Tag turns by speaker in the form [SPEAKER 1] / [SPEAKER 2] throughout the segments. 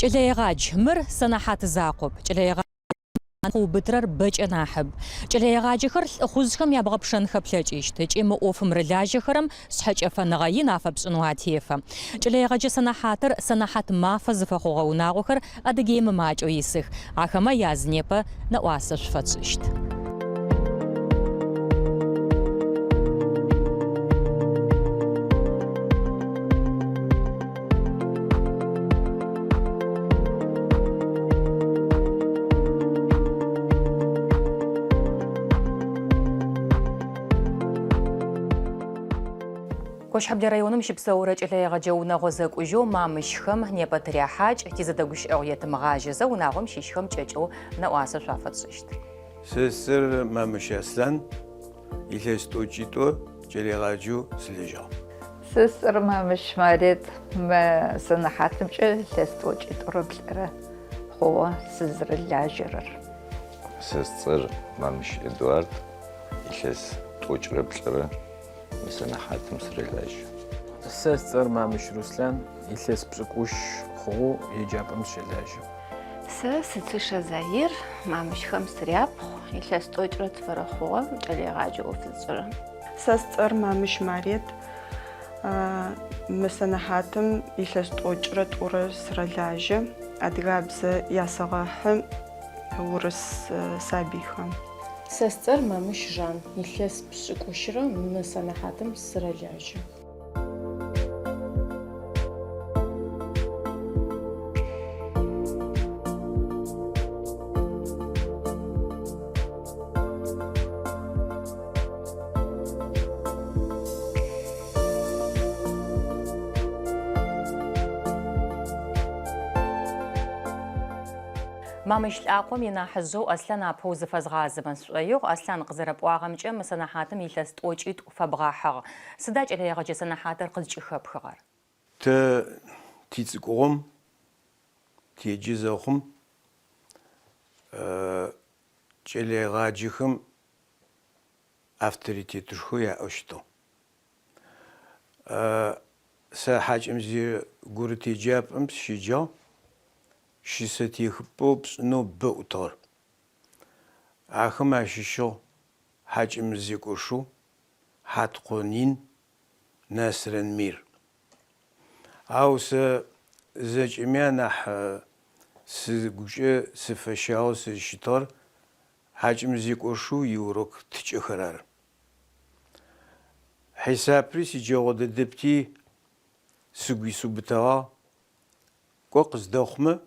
[SPEAKER 1] Кӏэлэегъадж, мыр сэнэхьат закъоп. Кӏэлэегъаджэм къыубытрэр бэкӏэ нахьыб. Кӏэлэегъаджэхэр лӏыхъужъхэм ябгъэпшэнхэ плъэкӏыщт ыкӏи мы ӏофым рылажьэхэрэм шъхьэкӏэфэныгъэ ин афэпшӏынэу атефэ. Кӏэлэегъэджэ сэнэхьатыр сэнэхьат мафэ зыфэхъугъэ унагъохэр Адыгеим мымакӏэу исых. Ахэмэ яз непэ нэӏуасэ шъуфэтшӏыщт. Кощхьэблэ районым щыпсэурэ кӏэлэегъэджэ унэгъо зэкӏужьэу Мамыщхэм непэ тыряхьакӏ, тизэдэгущыӏэгъу етымыгъажьэзэ унагъом щыщхэм кӏэкӏэу нэӏуасэ шъуафэтшӏыщт.
[SPEAKER 2] Сэ сцӏэр Мамыщ Аслъан, илъэс тӏокӏитӏо кӏэлэегъаджэу сылэжьагъ.
[SPEAKER 3] Сэ сцӏэр Мамыщ Марет, мы сэнэхьатымкӏэ илъэс тӏокӏитӏурэ плӏырэ хъугъэ сызэрэлажьэрэр.
[SPEAKER 4] Сэ сцӏэр Мамыщ Эдуард, илъэс тӏокӏырэ плӏырэ мы сэнэхьатым сырэлажьэ.
[SPEAKER 5] Сэ сцӏэр Мамыщ Руслъан, илъэс пшӏыкӏущ хъугъэу еджапӏэм сыщэлажьэ.
[SPEAKER 6] Сэ сы Цышэ Заир, Мамыщхэм сыряпхъу, илъэс тӏокӏырэ тфырэ хъугъэ кӏэлэегъаджэу ӏоф зысшӏэрэр.
[SPEAKER 7] Сэ сцӏэр Мамыщ Марет, мы сэнэхьатым илъэс тӏокӏырэ тӏурэ сырэлажьэ, адыгабзэ ясэгъэхьы урыс сабыйхэм.
[SPEAKER 8] Сэ сцӏэр Мамыщ Жан, илъэс пшӏыкӏущырэ мы сэнэхьатым сырэлажьэ.
[SPEAKER 1] Мамыщ лӏакъом инахьыжъэу Аслъан апэу зыфэзгъазэмэ сшӏоигъу. Аслъан, къызэрэпӏуагъэмкӏэ, мы сэнэхьатым илъэс тӏокӏитӏу фэбгъахьыгъ. Сыда кӏэлэегъэджэ сэнэхьатыр къызкӏыхэпхыгъэр?
[SPEAKER 2] Тэ тицӏыкӏугъом теджэ зэхъум кӏэлэегъаджэхэм авторитетышхо яӏэу щытыгъ. Сэ Хьакӏэмзые гурыт еджапӏэм сыщеджагъ, щысэтехыпӏэу пшӏынэу бэ ӏутыгъэр. Ахэм ащыщыгъ Хьакӏэмыз Зекӏошыу, Хьаткъо Нин, Нэсрэн Мир. Ау сэ зэкӏэми анахь сыгукӏэ сыфэщагъэу сызщытыгъэр Хьакӏэмыз Зекӏошыу иурок тыкӏэхэр ары. Хьисапри сиджэгъо дэдэпти, сыгу исыубытэгъагъ, кӏо къыздэхъумэ,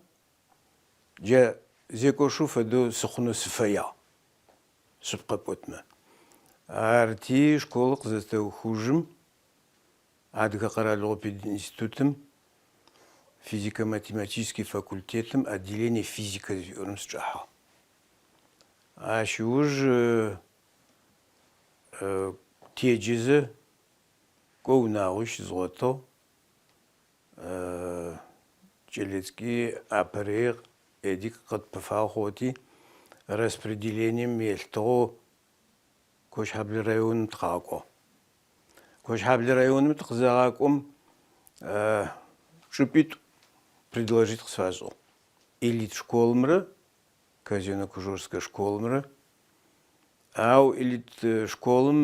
[SPEAKER 2] джа Зекӏошыу фэдэу сыхъунэу сыфэягъ, шъыпкъэ пӏотмэ. Арти, школыр къызэтэух ужым, Адыгэ къэралыгъо пединститутым физико-математический факультетым отделение физика зыфиӏорэм сычӏэхьагъ. Ащ ыуж теджэзэ кӏо унагъуи щызгъотыгъ. Кӏэлэцӏыкӏуи апэрэй Эдик къытпыфагъ хъугъэти, распределением елъытыгъэу Кощхьэблэ районым тыкъагъэкӏуагъ. Кощхьэблэ районым тыкъызагъакӏом чӏыпӏитӏу предложить къысфашӏыгъ. Элит школымрэ Казенно-Кужорскэ школымрэ. Ау элит школым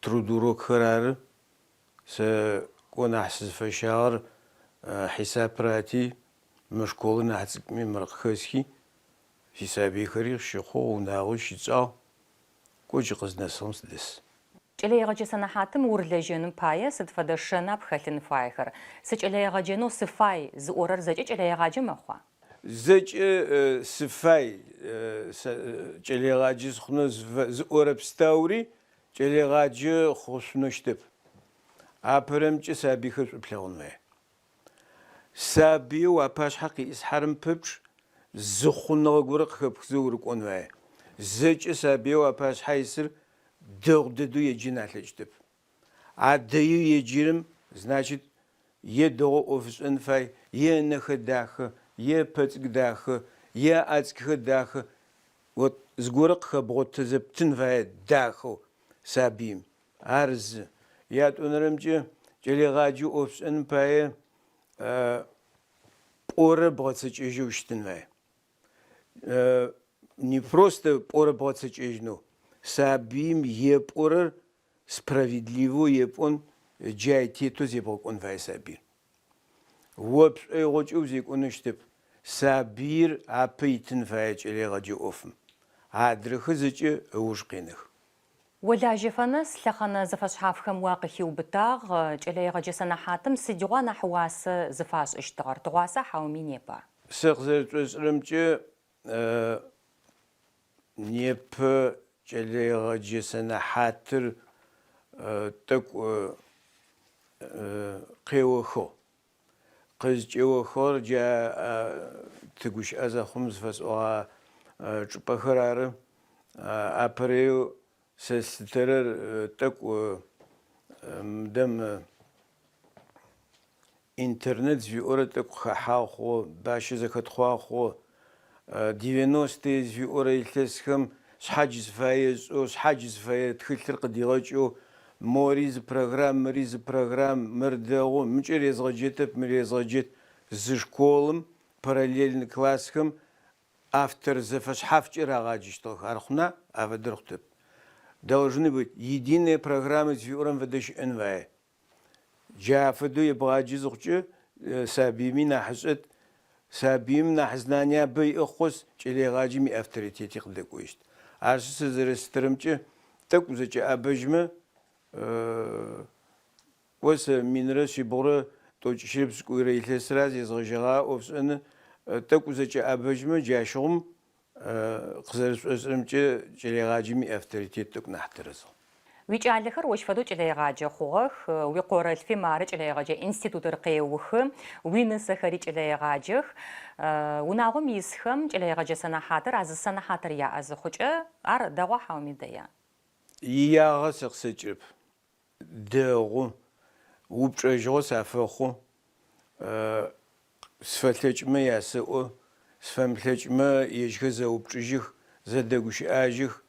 [SPEAKER 2] трудурокхэр ары. Сэ кӏо нахь сызыфэщагъэр хьисапырати, мы школыр нахь цӏыкӏуми мыр къыхэсхи, сисабыйхэри щыхъугъ, унагъуи щытшӏагъ, кӏо джы къызнэсыгъэм сыдэс.
[SPEAKER 1] Кӏэлэегъэджэ сэнэхьатым урылэжьэным пае сыд фэдэ шэна пхэлъын фаехэр? Сыкӏэлэегъэджэнэу сыфай зыӏорэр зэкӏэ кӏэлэегъаджэ мэхъуа?
[SPEAKER 2] Зэкӏэ сыфай кӏэлэегъаджэ сыхъунэу зыӏорэ пстэури кӏэлэегъаджэ хъушъунэу щытэп. Апэрэмкӏэ сабыйхэр шӏу плъэгъун фае. Сабыеу уапашъхьэ къиӏысхьэрэм пэпчъ зы хъуныгъэ горэ къыхэпхызэ урыкӏон фае. Зэкӏэ сабыеу уапашъхьэ исыр дэгъу дэдэу еджэн алъэкӏытэп. А дэеу еджэрэм, значит, е дэгъоу ӏоф ышӏэн фай, е ынэхэ дахэ, е ыпэ цӏыкӏу дахэ, е ыӏэ цӏыкӏухэр дахэ. Вот зыгорэ къыхэбгъотэ зэптын фае дахэу сабыим. Ар зы. Ятӏонэрэмкӏэ, кӏэлэегъаджэу ӏоф пшӏэным пае. Пӏорэр бгъэцэкӏэжьэу щытын фае. Не просто пӏорэр бгъэцэкӏэжьынэу, сабыим епӏорэр справедливэу епӏон, джай тетэу зебгъэкӏон фае сабыир. О пшӏоигъокӏэ узекӏонэу щытэп. Сабыир апэ итын фае кӏэлэегъэджэ ӏофым. Адрэхэр зэкӏэ ыуж къенэх.
[SPEAKER 1] Олажьэфэ нэс лъэхъэнэ зэфэшъхьафхэм уакъыхиубытагъ, кӏэлэегъэджэ сэнэхьатым сыдигъуа нахь уасэ зыфашӏыщтыгъэр, тыгъуаса хьауми непа?
[SPEAKER 2] Сэ къызэрэтшӏошӏырэмкӏэ, непэ кӏэлэегъэджэ сэнэхьатыр тӏэкӏу къеохыгъ. Къызкӏеохыгъэр джа тыгущыӏэ зэхъум зыфэсӏогъэ чӏыпӏэхэр ары. Апэрэу сэ слъытэрэр тӏэкӏу мыдэм интернет зыфиӏорэ тӏэкӏу къыхэхьагъ хъугъэ, бащэ зэхэтхъуагъ хъугъэ. Девяностые зыфиӏорэ илъэсхэм шъхьадж зыфае ышӏэу, шъхьадж зыфэе тхылъыр къыдигъэкӏэу, мори зы программ, мыри зы программ, мыр дэгъу, мыкӏэ резгъэджэтэп, мыр резгъэджэт. Зы школым параллельнэ классхэм автор зэфэшъхьафкӏэ рагъаджэщтыгъэх. Ар хъуна? Афэдэр хъутэп. Должны быть единая программа зыфиӏорэм фэдэ щыӏэн фае. Джа фэдэу ебгъаджэ зыхъукӏэ, сабыйми нахь ышӏэт, сабыим нахь знаниябэ иӏэ хъу къэс кӏэлэегъаджэм иавторитети къыдэкӏощт. Арышъ, сэ зэрэслъытэрэмкӏэ, тӏэкӏу узэкӏэӏэбэжьмэ, кӏо сэ минрэ шъибгъурэ тӏокӏищырэ пшӏыкӏуйрэ илъэсра зезгъэжьэгъа ӏофшӏэныр, тӏэкӏу узэкӏэӏэбэжьмэ, джащыгъум Къызэрысшӏошӏырэмкӏэ, кӏэлэегъаджэм иавторитет тӏэкӏу нахь тэрэзыгъ.
[SPEAKER 1] Уикӏалэхэр ощ фэдэу кӏэлэегъаджэ хъугъэх, уикъорэлъфи мары кӏэлэегъэджэ институтыр къеухы, уинысэхэри кӏэлэегъаджэх. Унагъом исхэм кӏэлэегъэджэ сэнэхьатыр а зы сэнэхьатыр яӏэ зыхъукӏэ, ар дэгъуа хьауми дэя?
[SPEAKER 2] Иягъэ сэ къысэкӏырэп. Дэгъу. Упчӏэжьэгъу сафэхъу. Сфэлъэкӏмэ ясэӏо, сфэмылъэкӏмэ ежьхэр зэупчӏыжьых, зэдэгущыӏэжьых.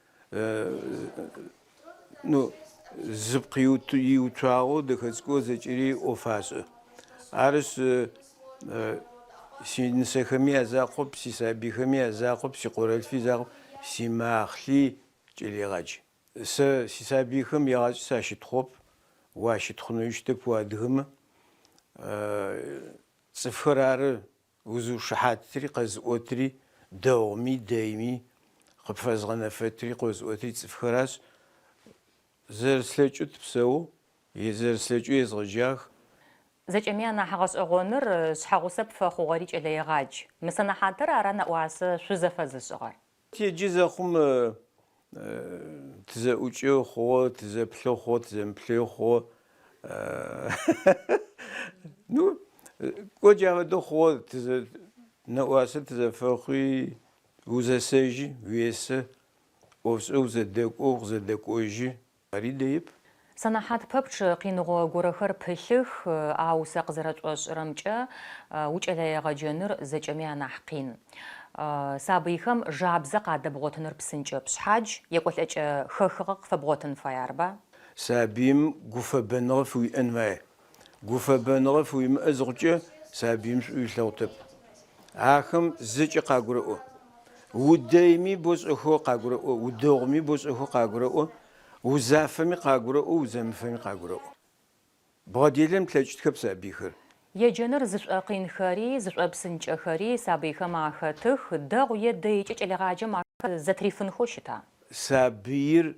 [SPEAKER 2] Ну, зыпкъ иуцуагъэу дэхэ цӏыкӏоу зэкӏэри ӏоф ашӏэ. Арышъ, синысэхэми язакъоп, сисабыйхэми язакъоп, сикъорэлъфи закъоп, симахълъи кӏэлэегъадж. Сэ сисабыйхэм егъашӏи сащытхъоп, уащытхъунэуи щытэп уадыгэмэ. Цӏыфхэр ары узыушыхьатри къэзыӏотри, дэгъуми дэйми къыпфэзгъэнэфэтри къозыӏотри цӏыфхэрашъ. Зэрэслъэкӏэу тыпсэу, зэрэслъэкӏэу езгъэджагъ.
[SPEAKER 1] Зэкӏэми анахь гъэшӏэгъоныр шъхьэгъусэ пфэхъугъэри кӏэлэегъадж. Мы сэнэхьатыр ара нэӏуасэ шъузэфэзышӏыгъэр?
[SPEAKER 2] Теджэ зэхъум тызэӏукӏэу хъугъэ, тызэплъэу хъугъэ, тызэмыплъэу хъугъэ. Ну, кӏо джа фэдэу хъугъэ, тызэ нэӏуасэ тызэфэхъуи, узэсэжьы, уесэ, ӏофшӏэ узэдэкӏо, укъызэдэкӏожьы. Ари дэеп.
[SPEAKER 1] Сэнэхьат пэпчъ къиныгъо горэхэр пылъых, ау сэ къызэрэтшӏошӏырэмкӏэ, укӏэлэегъэджэныр зэкӏэми анахь къин. Сабыйхэм жабзэ къадэбгъотыныр псынкӏэп, шъхьадж екӏолӏэкӏэ хэхыгъэ къыфэбгъотын фай, арыба?
[SPEAKER 2] Сабыим гуфэбэныгъэ фыуиӏэн фае. Гуфэбэныгъэ фыуимыӏэ зыхъукӏэ, сабыим шӏу уилъэгъутэп. Ахэм зэкӏэ къагурэӏо. Удэйми бо шӏэхэу къагурэӏо, удэгъуми бо шӏэхэу къагурэӏо, узафэми къагурэӏо, узэмыфэми къагурэӏо. Бгъэделэн плъэкӏытхэп сабыйхэр.
[SPEAKER 1] Еджэныр зышӏокъинхэри, зышӏопсынкӏэхэри сабыйхэм ахэтых, дэгъу е дэйкӏэ кӏэлэегъаджэм ахэр зэтрифынхэу щыта?
[SPEAKER 2] Сабыир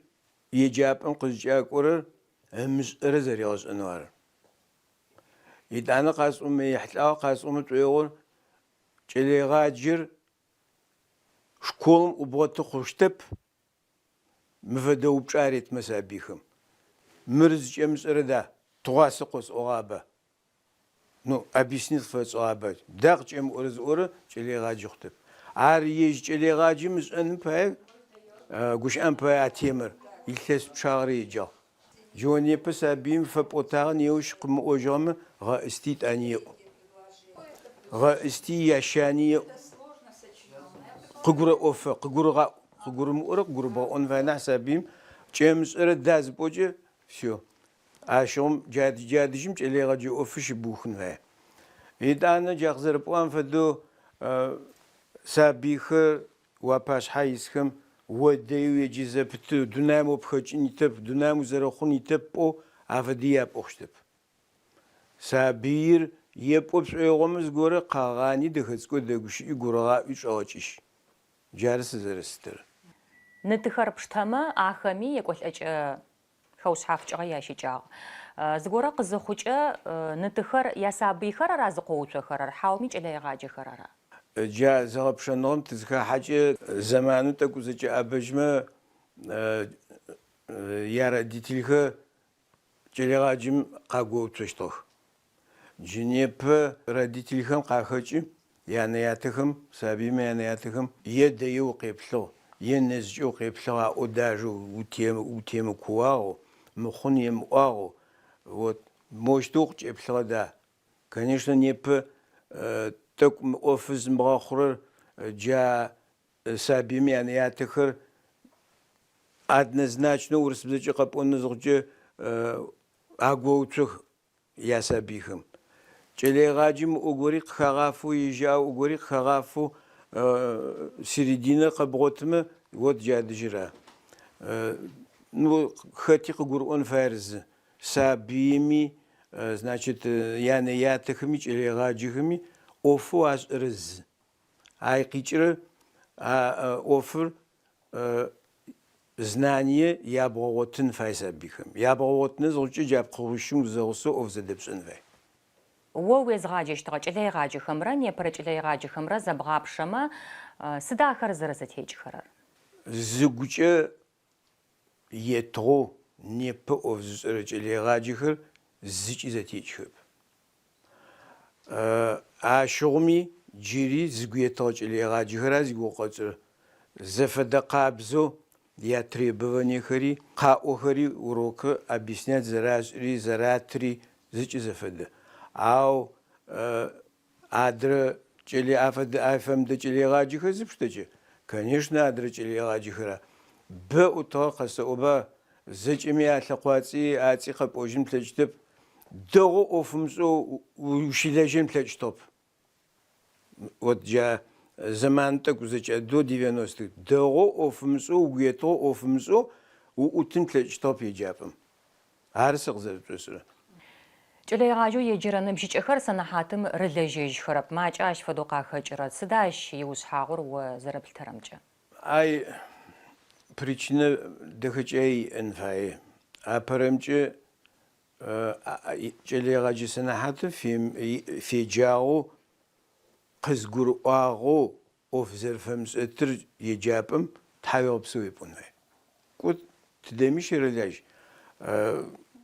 [SPEAKER 2] еджапӏэм къызкӏакӏорэр ымышӏэрэ зэригъэшӏэнэу ары. Етӏанэ къасӏомэ, ехьылӏагъэ къасӏомэ шӏоигъор кӏэлэегъаджэр школым ӏубгъоты хъущтэп, мы фэдэ упчӏэ аретмэ сабыйхэм. Мыр зыкӏэмышӏэрэ да, тыгъуасэ къосӏогъаба? Ну, объяснить къыфэтшӏыгъаба? Да къыкӏэмыӏорэ зыӏорэ кӏэлэегъаджэ хъутэп. Ар ежь кӏэлэегъаджэм ышӏэным пае, гущыӏэм пае а темэр, илъэс пчъагъэрэ еджагъ. Джы о непэ сабыим фэпӏотагъэ неущ къымыӏожьыгъэмэ, гъэӏысти етӏани еӏу. Гъэӏысти ящани еӏу. Къыгурэӏофэ, къыгурыгъаӏу. Къыгурымыӏорэ къыгурыбгъэӏон фае нахь сабыим кӏэмышӏэрэ да зыпӏокӏэ, всё. Ащыгъум джа дыжьым кӏэлэегъэджэ ӏофыр щыбыухын фае. Етӏанэ джа къызэрэпӏуагъэм фэдэу сабыйхэр уапашъхьэ исхэм о дэеу уеджэ зэпыты, дунаим о пхэкӏын итэп, дунаим узэрэхъун итэп пӏоу афэди япӏо хъущтэп. Сабыир епӏо пшӏоигъомэ зыгорэ къэгъани, дэхэ цӏыкӏоу дэгущыӏи, гурыгъаӏуи чӏэгъэкӏыжь. Джары сэ зэрэслъытэрэр.
[SPEAKER 1] Ны-тыхэр пштэмэ, ахэми екӏолӏэкӏэ хэушъхьафкӏыгъэ ящыкӏагъ. Зыгорэ къызыхъукӏэ, ны-тыхэр ясабыйхэр ара зыкъоуцохэрэр, хьауми кӏэлэегъаджэхэр ара?
[SPEAKER 2] Джа зэгъэпшэныгъэм тызыхахьэкӏэ, зэманым тӏэкӏу узэкӏэӏэбэжьмэ, яродительхэр кӏэлэегъаджэм къагоуцощтыгъэх. Джы непэ родительхэм къахэкӏы, янэ-ятэхэм, сабыймэ янэ-ятэхэм е дэеу укъеплъыгъ, е нэзкӏэ укъеплъыгъ аӏоу даже утемыкууагъэу, мыхъун емыӏуагъэу, вот, моущтэу укъыкӏеплъыгъэ да. Конечно, непэ тӏэкӏу мы ӏофыр зымыгъэхъурэр джа сабыйм янэ-ятэхэр однозначно урысыбзэкӏэ къэпӏонэу зыхъукӏэ агоуцох ясабыйхэм. Кӏэлэегъаджэм ыӏо гори къыхагъафэу, ежь аӏо гори къыхагъафэу серединэр къэбгъотымэ, вот джа дэжьыр. Ну, хэти къыгурыӏон фаер зы. Сабыйми, значит, янэ-ятэхэми, кӏэлэегъаджэхэми ӏофэу ашӏэрэр зы. Ай къикӏырэр а ӏофыр знание ябгъэгъотын фай сабыйхэм. Ябгъэгъотынэ зыхъукӏэ джа пкъыгъуищым узэгъусэу ӏоф зэдэпшӏэн фай.
[SPEAKER 1] О уезгъаджэщтыгъэ кӏэлэегъаджэхэмрэ непэрэ кӏэлэегъаджэхэмрэ зэбгъапшэмэ, сыда ахэр зэрэзэтекӏхэрэр?
[SPEAKER 2] Зыгукӏэ етыгъэу непэ ӏоф зышӏэрэ кӏэлэегъаджэхэр зыкӏи зэтекӏхэп. Ащыгъуми джыри зыгу етыгъэ кӏэлэегъаджэхэра зигугъу къэтшӏырэр? Зэфэдэ къабзэу ятребованиехэри, къаӏохэри урокыр объяснять зэрашӏыри, зэратыри зыкӏи зэфэдэ. Ау адрэ кӏэлэ афэдэ афэмыдэ кӏэлэегъаджэхэр зыпштэкӏэ, конечно, адрэ кӏэлэегъаджэхэра. Бэ ӏутыгъэ къэсэӏоба, зэкӏэми алъэкъуацӏи ацӏи къэпӏожьын плъэкӏытэп. Дэгъоу ӏоф умышӏэу ущылэжьэн плъэкӏытэп. Вот джа зэман тӏэкӏу зэкӏэ до девяностых дэгъоу ӏоф умышӏэу, угу етыгъэу ӏоф умышӏэу уӏутын плъэкӏытэп еджапӏэм. Ары сэ къызэрыпшӏошӏырэр.
[SPEAKER 1] Кӏэлэегъаджэу еджэрэ ныбжьыкӏэхэр сэнэхьатым рылэжьэжьхэрэп. Макӏэ ащ фэдэу къахэкӏырэр. Сыда ащ иушъхьагъур о зэрэплъытэрэмкӏэ?
[SPEAKER 2] Ай причинэ дэхэкӏае иӏэн фае. Апэрэмкӏэ Кӏэлэегъэджэ сэнэхьатым феджагъэу, къызгурыӏуагъэу ӏоф зэрэфэмышӏэтыр еджапӏэм тхьауегъэпсэу епӏон фай. Кӏо, тыдэми щэрэлажь,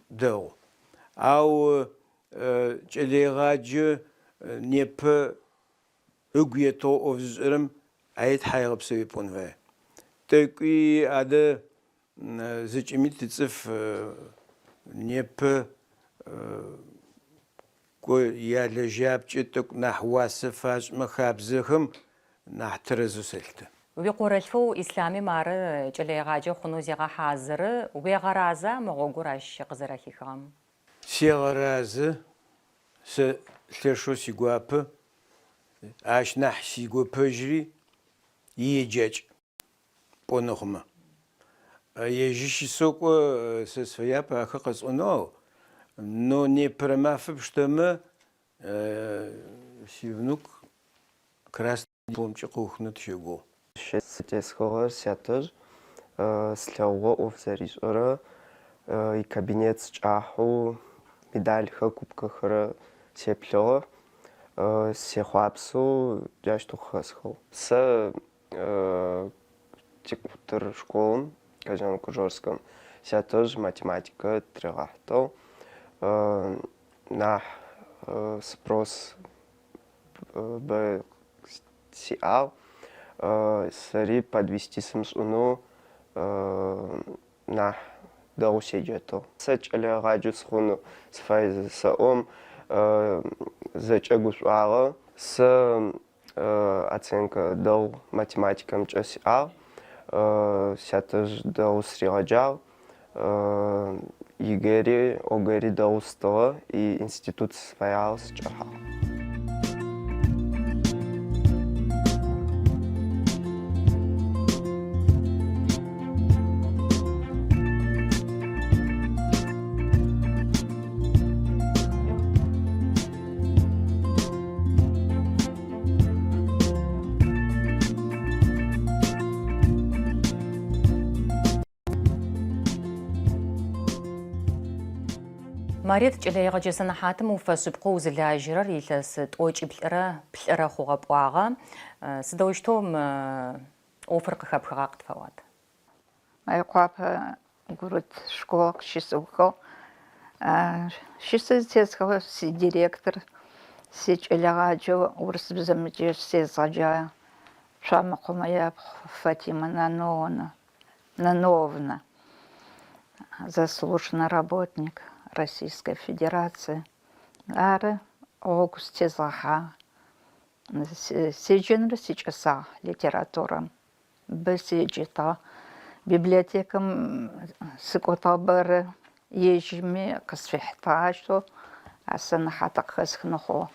[SPEAKER 2] дэгъу. Ау кӏэлэегъаджэ непэ ыгу етыгъэу ӏоф зышӏэрэм ай тхьауегъэпсэу епӏон фай. Тӏэкӏуи адэ Зэкӏэми тыцӏыф непэ кӏо ялэжьапкӏэ тӏэкӏу нахь уасэ фашӏмэ хабзэхэм нахь тэрэзэу сэлъытэ.
[SPEAKER 1] Уикъорэлъфэу Ислъами мары кӏэлэегъаджэ хъунэу зегъэхьазыры. Уегъэраза мы гъогур ащ къызэрэхихыгъэм?
[SPEAKER 2] Сегъэразэ, сэ лъэшэу сигуапэ, ащ нахь сигопэжьри иеджакӏ. Пӏонэу хъумэ. Ежьы щысэу кӏо сэ сыфэяп ахэр къэсӏонэу, ау но непэрэ мафэ пштэмэ, си внук красный дипломкӏэ къыухынэу тыщэгугъу.
[SPEAKER 9] Щысэ зытесхыгъэр сятэжъ, слъэгъугъэ ӏоф зэришӏэрэ, икабинет сычӏахьэу медальхэр, кубкэхэр сеплъыгъэ, сехъуапсэу джащтэу къыхэсхыгъ. Сэ Тикъутыр школым, Казенно-Кужорскэм, сятэжъ математикэ тыригъэхьытыгъ. Нахь спрос бэ сиӏагъ. Сэри подвести сымышӏынэу нахь дэгъоу седжэтыгъ. Сэ кӏэлэегъаджэу сыхъунэу сыфай зысэӏом, зэкӏэ гушӏуагъэ. Сэ Оценкэ дэгъу математикэмкӏэ сиӏагъ, сятэжъ дэгъоу сыригъэджагъ, ЕГЭ-ри ОГЭ-ри дэгъоу стыгъэ, институт сызфэягъэ сычӏэхьагъ.
[SPEAKER 1] Марет, кӏэлэегъэджэ сэнэхьатым уфэшъыпкъэу узылажьэрэр илъэс тӏокӏиплӏырэ плӏырэ хъугъэ пӏуагъэ. Сыдэущтэу мы ӏофыр къыхэпхыгъа къытфэӏуат?
[SPEAKER 3] Мыекъуапэ гурыт школ къыщысыухыгъ. Щысэ зытесхыгъэр сидиректор, сикӏэлэегъаджэу урысыбзэмкӏэ сезгъэджагъ Цуамыкъомэ япхъу Фатима Нановна, заслуженный работник Российской Федерации. Ары гъогу сытезгъэхьагъ. Седжэныр сикӏэсагъ литературэм. Бэ седжэтыгъ. Библиотекэм сыкӏотыгъ бэрэ, ежьми къысфихьытыгъ аущтэу а сэнэхьатыр къыхэсхынэу хъугъэ.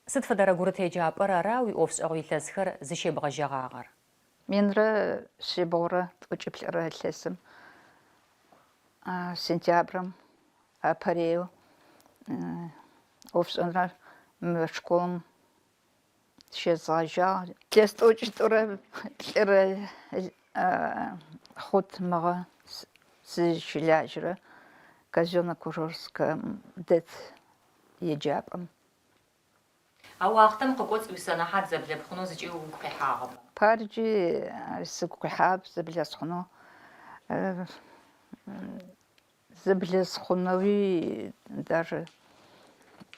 [SPEAKER 1] Сыд фэдэрэ гурыт еджапӏэр ара уиӏофшӏэгъу илъэсхэр зыщебгъэжьэгъагъэр?
[SPEAKER 3] Минрэ шъибгъурэ тӏокӏиплӏырэ илъэсым сентябрэм апэреу ӏофшӏэныр мы школым Щезгъэжьагъ. Илъэс тӏокӏитӏурэ плӏырэ хъут мыгъэ сызщылажьэрэ Казенно-Кужорскэм дэт еджапӏэм.
[SPEAKER 1] А уахътэм къыкӏоцӏ уисэнэхьат зэблэпхъунэу зыкӏи угу къихьагъэба?
[SPEAKER 3] Паркӏи сыгу къихьагъэп зэблэсхъунэу. Зэблэсхъунэуи даже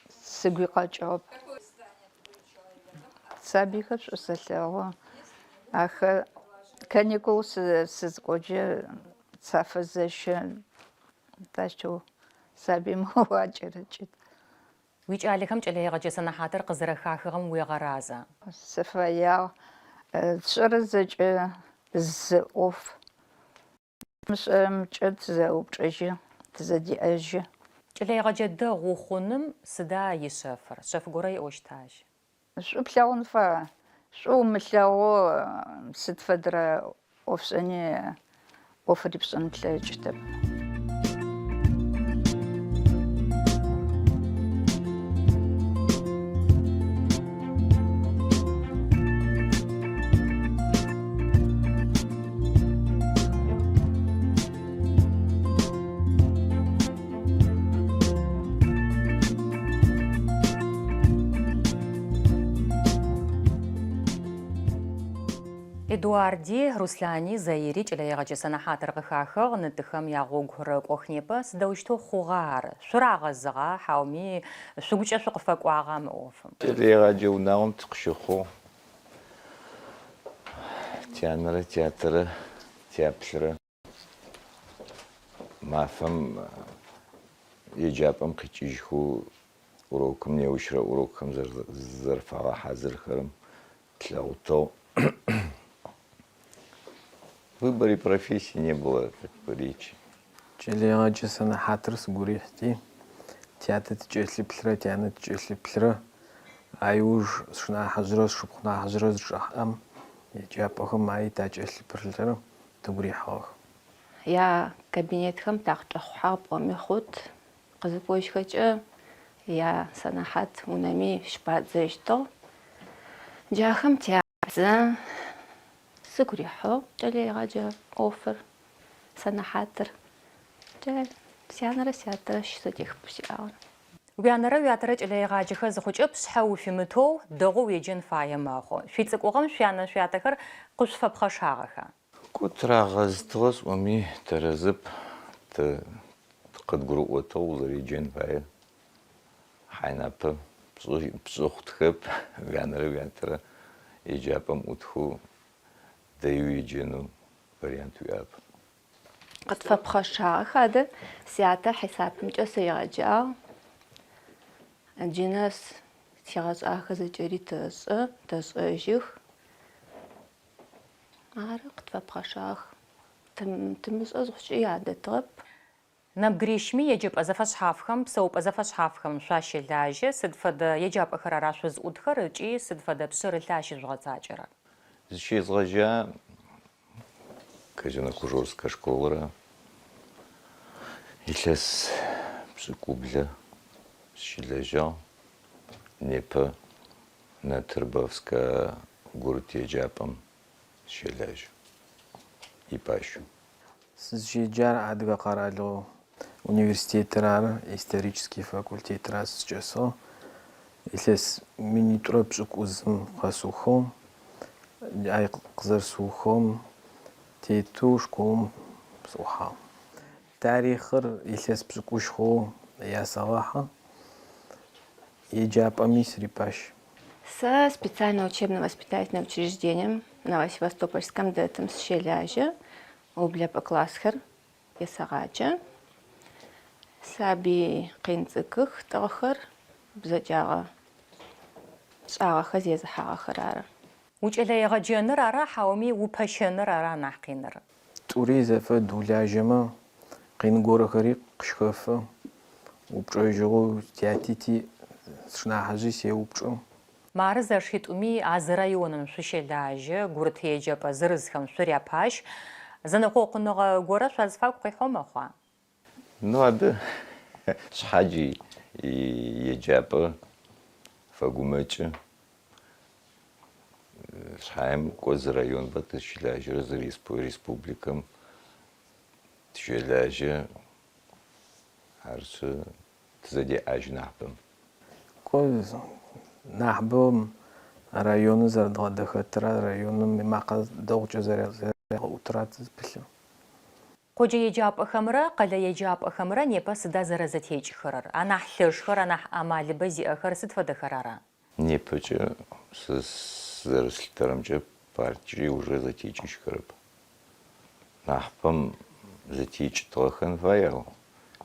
[SPEAKER 3] сыгуи къэкӏыгъэп. Сабыйхэр шӏу сэлъэгъу. Ахэр каникул сызыкӏоджэ сафэзэщы, таущтэу сабыймэ уакӏэрыкӏыт.
[SPEAKER 1] Уикӏалэхэм кӏэлэегъэджэ сэнэхьатыр къызэрэхахыгъэм уегъэраза?
[SPEAKER 3] Сыфэягъ. Тшӏэрэр зэкӏэ зы ӏоф. Тымышӏэрэмкӏэ тызэупчӏэжьы, тызэдеӏэжьы.
[SPEAKER 1] Кӏэлэегъэджэ дэгъу ухъуным сыда ишъэфыр? Шъэф горэ иӏощта ащ?
[SPEAKER 3] Шӏу плъэгъун фае. Шӏу умылъэгъоу сыд фэдэрэ ӏофшӏэни ӏофыри пшӏэн плъэкӏыщтэп.
[SPEAKER 1] Эдуарди, Руслъани, Заири кӏэлэегъэджэ сэнэхьатыр къыхахыгъ, ны-тыхэм ягъогу рэкӏох непэ. Сыдэущтэу хъугъа ар? Шъурагъэзыгъа, хьауми шъугукӏэ шъукъыфэкӏуагъа мы ӏофым?
[SPEAKER 4] Кӏэлэегъаджэ унагъом тыкъыщыхъугъ. Тянэрэ тятэрэ тяплъырэ. Мафэм еджапӏэм къикӏыжьхэу урокым, неущрэ урокхэм зызэрэфагъэхьазырхэрэм тлъэгъутыгъ. Выборе профессии не было такой речи.
[SPEAKER 5] Кӏэлэегъэджэ сэнэхьатыр сыгу рихьти, тятэ тыкӏэлъыплърэ, тянэ тыкӏэлъыплърэ, айуж сшынахьыжърэ сшыпхъу нахьыжърэ зычӏэхьэм, еджапӏэхэм аи такӏэлъыплърэ тыгу рихьыгъэх.
[SPEAKER 6] Я кабинетхэм такъычӏэхъухьагъ пӏоми хъут. Къызыкӏожьхэкӏэ ясэнэхьат унэми щыпадзэщтыгъ. Джахэм тяплъызэ сыгу рихьыгъ кӏэлэегъэджэ ӏофыр, сэнэхьатыр. Джа сянэрэ сятэрэ щысэтехыпӏэу сиӏагъэр.
[SPEAKER 1] Уянэрэ уятэрэ кӏэлэегъаджэхэ зыхъукӏэ пшъхьэ уфимытэу дэгъоу уеджэн фае мэхъу. Шъуицӏыкӏугъэм шъуянэ-шъуятэхэр къышъуфэпхъэшагъэха?
[SPEAKER 4] Кӏо тырагъэзытыгъэ сӏоми тэрэзэп, тэ къыдгурыӏотыгъ узэреджэн фаер. Хьайнапэ пшӏы хъутхэп, уянэрэ уятэрэ еджапӏэм ӏутхэу дэеу уеджэнэу вариант уиӏэп.
[SPEAKER 6] Къытфэпхъэшагъэх адэ, сятэ хьисапымкӏэ сыригъэджагъ. Джы нэс тигъэшӏагъэхэр зэкӏэри тэшӏэ, тэшӏэжьых. Ары, къытфэпхъэшагъэх. Тымышӏэ зыхъукӏи адэтыгъэп.
[SPEAKER 1] Нэбгырищми еджэпӏэ зэфэшъхьафхэм, псэупӏэ зэфэшъхьафхэм шъуащэлажьэ, сыд фэдэ еджапӏэхэр ара шъузӏутхэр ыкӏи сыд фэдэ пшъэрылъа щыжъугъэцакӏэрэр?
[SPEAKER 4] Зыщезгъэжьа Казенно-Кужорскэ школрэ илъэс пшӏыкӏублэ сыщылэжьагъ. Непэ Натырбовскэ гурыт еджапӏэм сыщэлажьэ, ипащэу.
[SPEAKER 5] Сызщеджар Адыгэ къэралыгъо Университетыр ары, исторический факультетыр ары сызчӏэсыгъ. Илъэс минитӏурэ пшӏыкӏузым къэсыухыгъ. Ай къызэрсыухыгъэм тетэу школым сыӏухьагъ. Тарихъыр илъэс пшӏыкӏущ хъугъэу ясэгъэхьы, еджапӏэми сырипащ.
[SPEAKER 6] Сэ специальнэ учебно-воспитательнэ учреждением Новосевастопольскэм дэтым сыщэлажьэ, ублэпӏэ классхэр есэгъаджэ. Сабый къин цӏыкӏух тӏыгъхэр, бзэджагъэ шӏагъэхэр зезыхьагъэхэр ары.
[SPEAKER 1] Укӏэлэегъэджэныр ара хьауми упэщэныр ара нахь къиныр?
[SPEAKER 5] Тӏури зэфэд улажьэмэ, къин горэхэри къыщхэфэ. Упчӏэжьэгъоу тяти ти сшынахьыжъи сеупчӏы.
[SPEAKER 1] Мары зэшитӏуми а зы районым шъущэлажьэ, гурыт еджэпӏэ зырызхэм шъуряпащ. Зэнэкъокъуныгъэ горэ шъуазыфагу къихьэу мэхъуа?
[SPEAKER 4] Ну, адэ, шъхьадж иеджапӏэ фэгумэкӏы. Шъхьаем кӏо зы районба тызщылажьэрэр, зы республикэм тыщэлажьэ, арышъы тызэдеӏэжьы нахьыбэм.
[SPEAKER 5] Кӏо нахьыбэм районыр зэрэдгъэдэхэтырэ, районым имакъэ дэгъукӏэ зэрягъэӏутырэ тызпылъыр.
[SPEAKER 1] Къоджэ еджапӏэхэмрэ къэлэ еджапӏэхэмрэ непэ сыда зэрэзэтекӏхэрэр? Анахь лъэшхэр, анахь амалыбэ зиӏэхэр сыд фэдэхэр ара?
[SPEAKER 4] Непэкӏэ сэ зэрэслъытэрэмкӏэ партии уже зэтекӏыжьхэрэп. Нахьыпэм зэтекӏытыгъэхэн фай, ау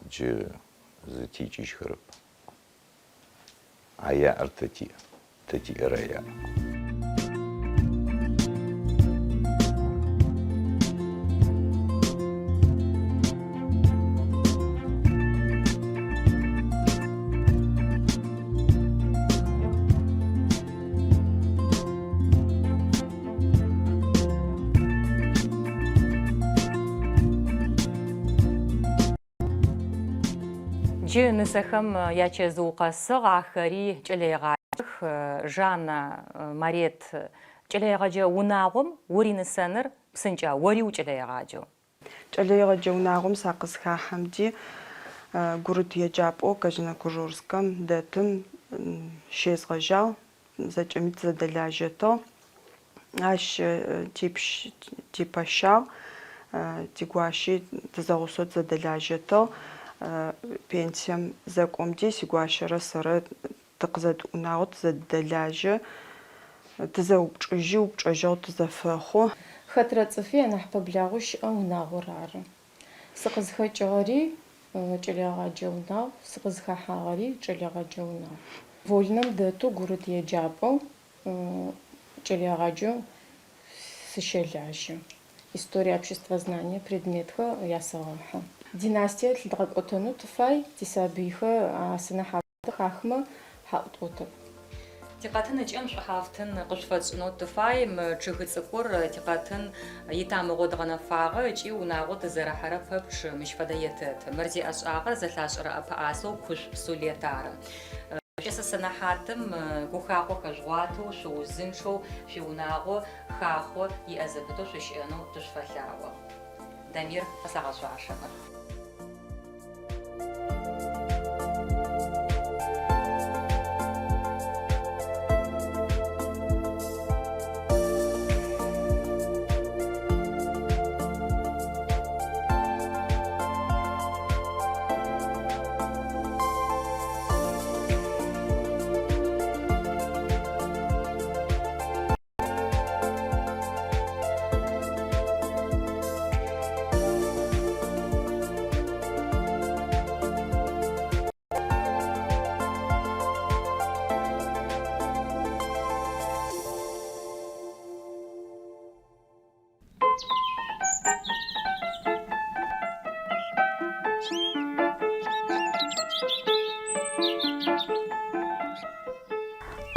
[SPEAKER 4] джы зэтекӏыжьхэрэп. А яӏэр тэ тиӏ, тэ тиӏэр а яӏ.
[SPEAKER 1] Джы нысэхэм ячэзыу къэсыгъ, ахэри кӏэлэегъаджэх. Жанна, Марет, кӏэлэегъэджэ унагъом уринысэныр псынкӏа, ори укӏэлэегъаджэу?
[SPEAKER 7] Кӏэлэегъэджэ унагъом сакъызхахьэмди, гурыт еджапӏэу Казеннокужорскэм дэтым щезгъэжьагъ, зэкӏэми тызэдэлажьэтыгъ. Ащ типщ типэщагъ, тигуащи тызэгъусэу тызэдэлажьэтыгъ. Пенсием зэкӏомди сигуащэрэ сэрэ Тыкъызэдыӏунагъэу тызэдэлажьэ, тызэупчӏыжьы, упчӏэжьэгъу тызэфэхъу.
[SPEAKER 8] Хэтрэ цӏыфи анахь пэблагъэу щыӏэ унагъор ары. Сыкъызхэкӏыгъэри кӏэлэегъаджэ унагъу, сыкъызхэхьагъэри кӏэлэегъэджэ унагъу. Вольнэм дэтэу гурыт еджапӏэу кӏэлэегъаджэу сыщэлажьэ. История, обществознание предметхэр ясэгъэхьы. Династие лъыдгъэкӏотэнэу тыфай, тисабыйхэр а сэнэхьатыр Хахмэ, хьаӏу тӏотэп.
[SPEAKER 1] Тикъэтын ыкӏэм шӏухьафтын къышъуфэтшӏынэу тыфай. Мы чъыгы цӏыкӏур тикъэтын итамыгъэу дгъэнэфагъэ ыкӏи унагъоу тызэрыхьэрэ пэпчъ мыщ фэдэ етэты. Мыр зиӏэшӏагъэр зэлъашӏэрэ ӏэпэӏасэу Кушъу Сулет ары. Шъуикӏэсэ сэнэхьатым гухахъо хэжъугъуатэу, шъуузынчъэу, шъуиунагъо хахъо иӏэ зэпытэу шъущыӏэнэу тышъуфэлъаӏо. Дамир, къысэгъэшъуашэ мыр.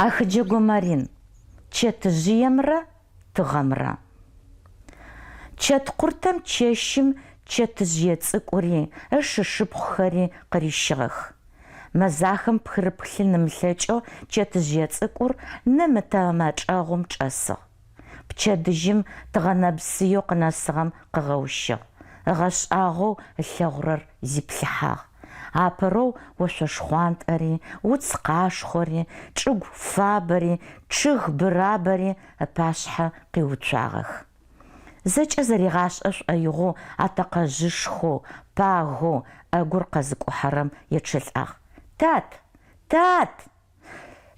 [SPEAKER 10] Ахыджэго Марин. Чэтжъыемрэ тыгъэмрэ. Чэткъуртэм чэщым чэтжъые цӏыкӏури ыш-ышыпхъухэри къырищыгъэх. Мэзахэм пхырыплъын ымылъэкӏэу чэтжъые цӏыкӏур ным ытэмэ чӏэгъум чӏэсыгъ. Пчэдыжьым тыгъэнэбзыеу къынэсыгъэм къыгъэущыгъ. Ыгъэшӏагъоу ылъэгъурэр зиплъыхьагъ. Апэрэу ошъо шхъуантӏэри, уц къашхъори, чӏыгу фабэри, чъыг бырабэри ыпашъхьэ къиуцуагъэх. Зэкӏэ зэригъашӏэ шӏоигъоу атэкъэжъышхоу, пагэу ӏэгур къэзыкӏухьэрэм ечъэлӏагъ. Тат! Тат!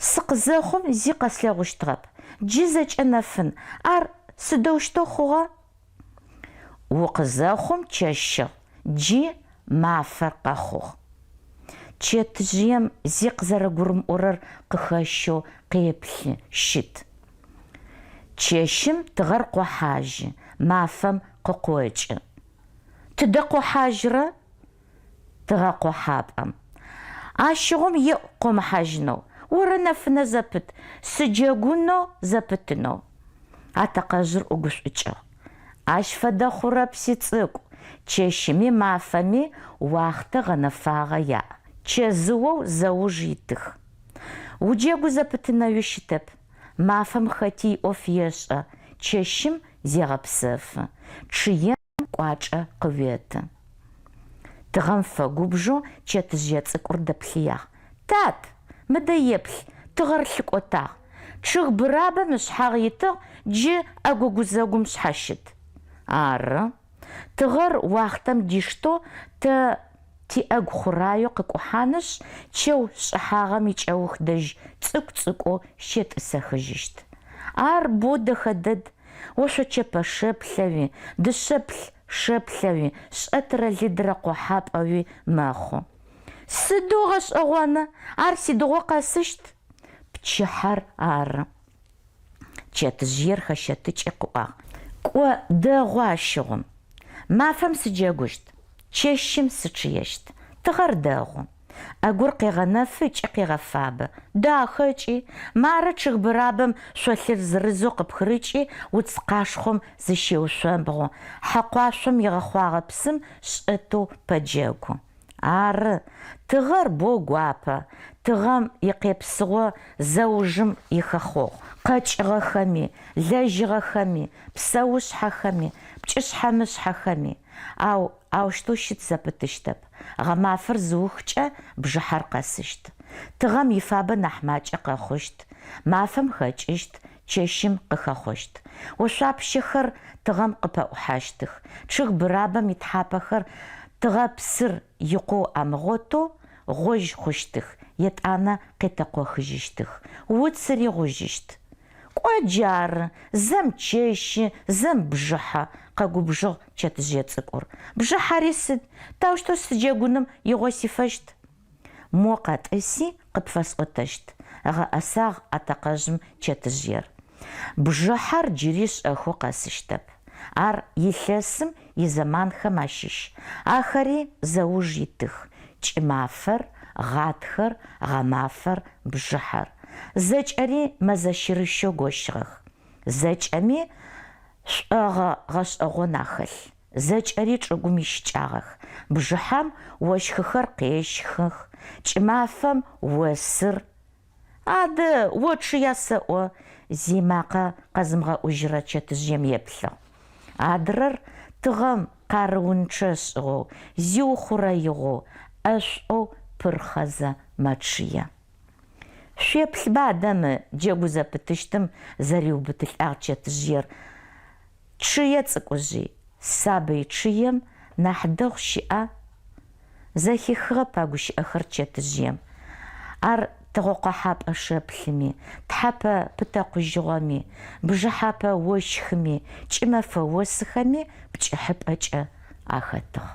[SPEAKER 10] Сыкъызэхъум зи къэслъэгъущтыгъэп. Джы зэкӏэ нэфын. Ар сыдэущтэу хъугъэ? Укъызэхъум чэщыгъ, джы мафэр къэхъугъ. Чэтжъыем зи къызэрэгурымыӏорэр къыхэщэу къеплъы, щыт. Чэщым тыгъэр къохьажьы, мафэм къыкъокӏы. Тыдэ къохьажьрэ? Тыгъэкъохьапӏэм. Ащыгъум еӏу къомыхьажьынэу, орэнэфынэ зэпыт, сыджэгунэу зэпытынэу. Атэкъэжъыр ӏугушӏукӏыгъ. Ащ фэдэ хъурэп, сицӏыкӏу, чэщыми мафэми уахътэ гъэнэфагъэ яӏ, чэзыоу зэуж итых. Уджэгу зэпытынэуи щытэп, мафэм хэти иӏоф ешӏэ, чэщым зегъэпсэфы, чъыем кӏуачӏэ къыуеты. Тыгъэм фэгубжэу чэтжъые цӏыкӏур дэплъыягъ. Тат! Мыдэ еплъ, тыгъэр лъыкӏотагъ. Чъыг бырабэм ышъхьагъ итыгъ, джы ӏэгу гузэгум шъхьащыт. Ары. Тыгъэр уахътэм диштэу тэ тиӏэгу хъураеу къыкӏухьанышъ, чэу шӏыхьагъэм икӏэух дэжь цӏыкӏу-цӏыкӏоу щетӏысэхыжьыщт. Ар бо дэхэ дэд, Ошъочэпэ шэплъэуи, дышъэплъ шэплъэуи, шӏэтырэ лыдырэ къохьапӏэуи мэхъу. Сыдэу гъэшӏэгъона, ар сидыгъо къэсыщт? Пчыхьэр ары. Чэтжъыер хэщэтыкӏи къыӏуагъ. Кӏо, дэгъу ащыгъум. Мафэм сыджэгущт, чэщым сычъыещт. Тыгъэр дэгъу. ӏэгур къегъэнэфы ыкӏи къегъэфабэ. Дахэ ыкӏи, мары чъыг бырабэм шъолъыр зырызэу къыпхырыкӏи, уц къашхъом зыщеушъомбгъу, хьэкъуашъом игъэхъуагъэ псым шӏэтэу пэджэгу. Ары, тыгъэр бо гуапэ, тыгъэм икъепсыгъо зэужым ихэхъогъу. Къэкӏыгъэхэми, лэжьыгъэхэми, псэушъхьэхэми, пкӏышъхьэ-мышъхьэхэми. Ау аущтэу щыт зэпытыщтэп. Гъэмафэр зыухкӏэ бжыхьэр къэсыщт. Тыгъэм ифабэ нахь макӏэ къэхъущт, мафэм хэкӏыщт, чэщым къыхэхъощт. Ошъуапщэхэр тыгъэм къыпэӏухьащтых. Чъыг бырабэм итхьапэхэр тыгъэпсыр икъоу амыгъотэу гъожь хъущтых, етӏанэ къетэкъохыжьыщтых. Уцыри гъужьыщт. Кӏо джары, зэм чэщы, зэм бжыхьэ, къэгубжыгъ чэтжъые цӏыкӏур. Бжыхьэри сыд, таущтэу сыджэгуным игъо сифэщт? Мо къэтӏыси, къыпфэсӏотэщт, ыгъэӏэсагъ атэкъэжъым чэтжъыер. Бжыхьэр джыри шӏэхэу къэсыщтэп. Ар илъэсым изэманхэм ащыщ. Ахэри зэуж итых, кӏымафэр, гъатхэр, гъэмафэр, бжыхьэр. Зэкӏэри мэзэ щырыщэу гощыгъэх. Зэкӏэми шӏогъэ гъэшӏэгъон ахэлъ. Зэкӏэри чӏыгум ищыкӏагъэх. Бжыхьэм ощхыхэр къещхых, кӏымафэм осыр, Адэ, очъыя сэӏо, зи макъэ къэзымыгъэӏужьырэ чэтжъыем еплъыгъ. Адрэр тыгъэм къарыунчъэ ышӏыгъэу, зиухъурэигъэу, ӏэшӏоу пырхъэзэ мэчъые. Шъуеплъба адэ мы джэгу зэпытыщтым зэриубытылӏагъ чэтжъыер Чъые цӏыкӏужъый, сабый чъыем нахь дэгъу щыӏа? Зэхихыгъэп а гущыӏэхэр чэтжъыем. Ар тыгъэкъохьапӏэ шэплъыми, тхьэпэ пытэкъужьыгъоми, бжыхьэпэ ощхыми, кӏымэфэ осыхэми пкӏыхьыпӏэкӏэ ахэтыгъ.